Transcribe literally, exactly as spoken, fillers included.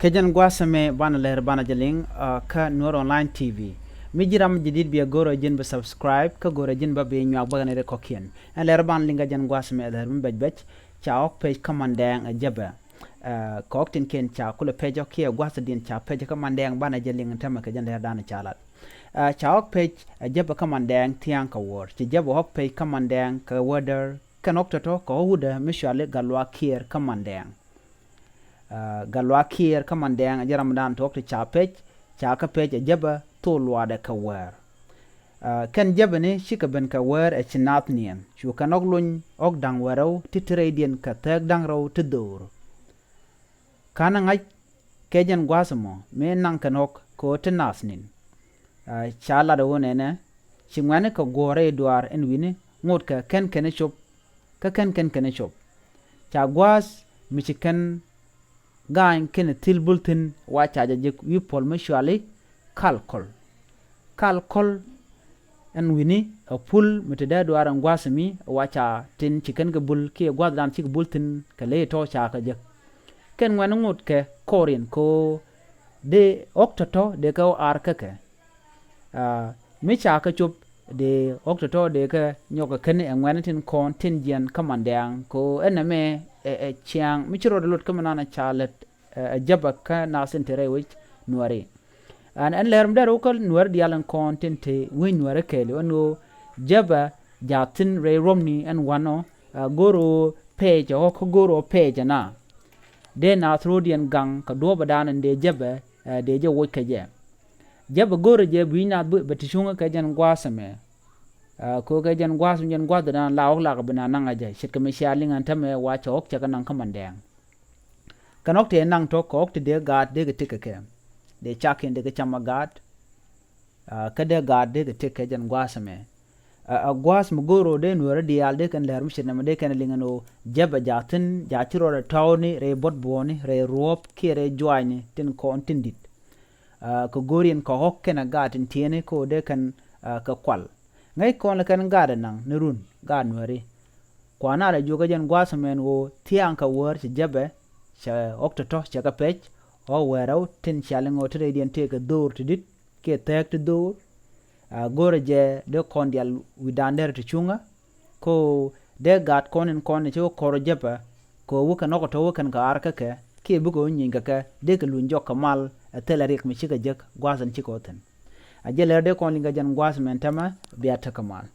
Kɛ jɛn gua̱a̱th ɛmɛ banɛ lɛr banɛ jɛ liŋ, ah, kä Nuer Online T V. Mi ji̱ ram jadid bia go̱rɛ ji̱n bi subscribe, kä go̱rɛ ji̱n bä bi nyuak bä kɛ nɛy ti kɔ̱kiɛn. Ɛn lɛr banɛ liŋ kä jɛn gua̱a̱th ɛmɛ ɛ lɛr mi bɛc bɛc, ca ɣɔ̱k page kä Mandɛɛŋ ɛ Jɛbɛ. Ah, kɛ ɣɔ̱k tin kiɛn ca kulɛ page ɣɔ̱k kiɛ gua̱a̱th diɛn ca page kä Mandɛɛŋ banɛ jɛ liŋ tämɛ kɛ jɛn lɛr danɛ ca lat. Ah, ca ɣɔ̱k page ɛ Jɛbɛ kä Mandɛɛŋ thia̱a̱ŋ kɛ wäär. Ci Jɛbɛ ɣɔ̱k page kä Mandɛɛŋ kɛ wädär kɛn ɣɔ̱k tɔ̱tɔ̱ kɛ ɣɔ̱k wutdä mi cuali Gatluak Kiir kä Mandɛɛŋ. Ah, Gatluak Kiir kä Mandɛɛŋ ɛ jɛ ram dan tuɔk ti ca page, ca kä page ɛ Jɛbɛ thol luaadɛ kɛ wäär. Ah, kɛn Jɛbɛ ni cikɛ ben kɛ wäär ɛ ci naath niɛn. Cu kɛn ɣɔ̱k luny ɣɔ̱k da̱ŋ wäl rɛw ti ti rɛydiɛn kɛ thɛɛk da̱ŋ rɛw ti dho̱o̱r. Ka̱n ɛ ŋa̱c kɛ jɛn gua̱a̱th ɛmɔ, mëë naŋ kɛn ɣɔ̱k kɛ ɣöö ti naath ni̱n. Ah, ca lat ɛ ɣöö nɛnɛ, ci ŋuɛ̈ni kɛ guɔ̱ɔ̱r rɛy duaar ɛn wi̱ni, ŋot kɛ kɛn kɛn cop, kä kɛn kɛn kɛn cop. Ca gua̱a̱th mi ci kɛn ga̱a̱ny kɛnɛ thil bul thi̱n wa ca jɛ jek wi̱i̱ puɔl mi cuali Kalkol. Kalkol ɛn wi̱ni ɛ pul mi te dee duaar ɛn gua̱a̱th ɛmi wa ca tin ci kɛn kɛ bul kiɛ gua̱a̱th dan cikɛ bul thi̱n kɛ ley tɔ̱ ca kɛ jek. Kɛn ŋuɛ̈ni ŋot kɛ kɔriɛn kɛ ɣöö dee ɣɔ̱k tɔ̱tɔ̱ dee kɛ ɣɔ̱k ar kä kɛ. Ah, mi ca kɛ cop dee ɣɔ̱k tɔ̱tɔ̱ dee kɛ nyɔk kɛ kɛn ɛ ŋuɛ̈ni tin kɔn tin jiɛn kä Mandɛɛŋ kɛ ɣöö ɛn ɛmɛ ɛ, ɛ ciaŋ mi ci rɔɔdɛ lot kä mi nan ɛ ca lät ɛ, ɛ Jɛbɛ kä naath tin te rɛy wec Nuääri. Ɛn, ɛn lɛr mi dee rɛw kä Nuääri diaal ɛn kɔn tin te wec Nuääri kɛɛli ɛn ɣöö Jɛbɛ jaathin rɛy ruɔ̱mni ɛn wanɔ, ɛ, go̱r ɣöö page ɛ ɣɔ̱k kä go̱r ɣöö page ɛ na. Dee naath ro̱o̱diɛn gaŋ kɛ duɔ̱ɔ̱p ɛ dan ɛn dee Jɛbɛ, ɛ, dee jɛ woc kɛ jɛ. Jɛbɛ go̱rɛ jɛ bi naath bi, bɛ ti cuŋä kɛ jɛn gua̱a̱th ɛmɛ. Ɛ, kɛ ɣöö kɛ jɛn gua̱a̱th, jɛn gua̱a̱th ɛ dan la ɣɔ̱k lakɛ bi na naŋ a jɛ, ce̱tkɛ mi cia liŋ ɛn tämɛ wa cɛ ɣɔ̱k cɛ kɛ naŋ kä Mandɛɛŋ. Kɛn ɣɔ̱k tëë naŋ tɔ̱ kɛ ɣɔ̱k ti dee gaat dee kɛ tëk kɛ kɛ. Dee cakiɛn dee kɛ cam a gaat. Ah, kä dee gaat dee kɛ tëk kɛ jɛn gua̱a̱th ɛmɛ. Ah, a gua̱a̱th mi go̱o̱r ɣöö dee Nuääri diaal dee kɛn lɛr mi ce̱t nɛmɛ dee kɛn liŋ ɛn ɣöö Jɛbɛ jaathin, jaa ci rɔɔdɛ tɔ̱ɔ̱ni rɛy buɔ̱t buɔ̱ɔ̱ni, rɛy ruɔ̱ɔ̱p kiɛ rɛy juaacni tin kɔn tin di̱t. Ah, kɛ go̱o̱r yɛn kɛ ɣɔ̱k kɛnɛ gaat tin tiɛɛni kɛ ɣöö dee kɛn, ah, kɛ kual. Ŋäc kɔn lɛ kɛn gaat ɛ naŋ ni run, gaat Nuääri. Kua̱r naath ɛ juɔk kä jɛn gua̱a̱th ɛmɛ ɛn ɣöö thia̱a̱ŋ kɛ wäär ci Jɛbɛ, cɛ ɣɔ̱k tɔ̱tɔ̱ cɛ kɛ page, ɣɔ̱k wäl rɛw tin cia liŋ ɣöö ti rɛydiɛn tëëkɛ dho̱o̱r ti di̱t kiɛ thɛɛk ti dho̱o̱r. Ah, go̱rɛ jɛ dee kɔn diaal wi̱dan derɛ ti cuŋä. Kɛ ɣöö dee gaat kɔn in kɔn in ci wä kɔr Jɛbɛ, kɛ ɣöö wä kɛn ɣɔ̱k tɔ̱ wä kɛn kɛ ar kä kɛ, kiɛ bikɛ wä nyieeny kɛ kɛ, dee kɛ luny jɔk kɛ mal, ɛ thilɛ riɛk mi cikɛ jek gua̱a̱th in cikɛ wä thi̱n. A jɛ lɛr dee kɔn liŋ kɛ jɛn gua̱a̱th ɛmɛ ɛn tämɛ, bia tekɛ mal.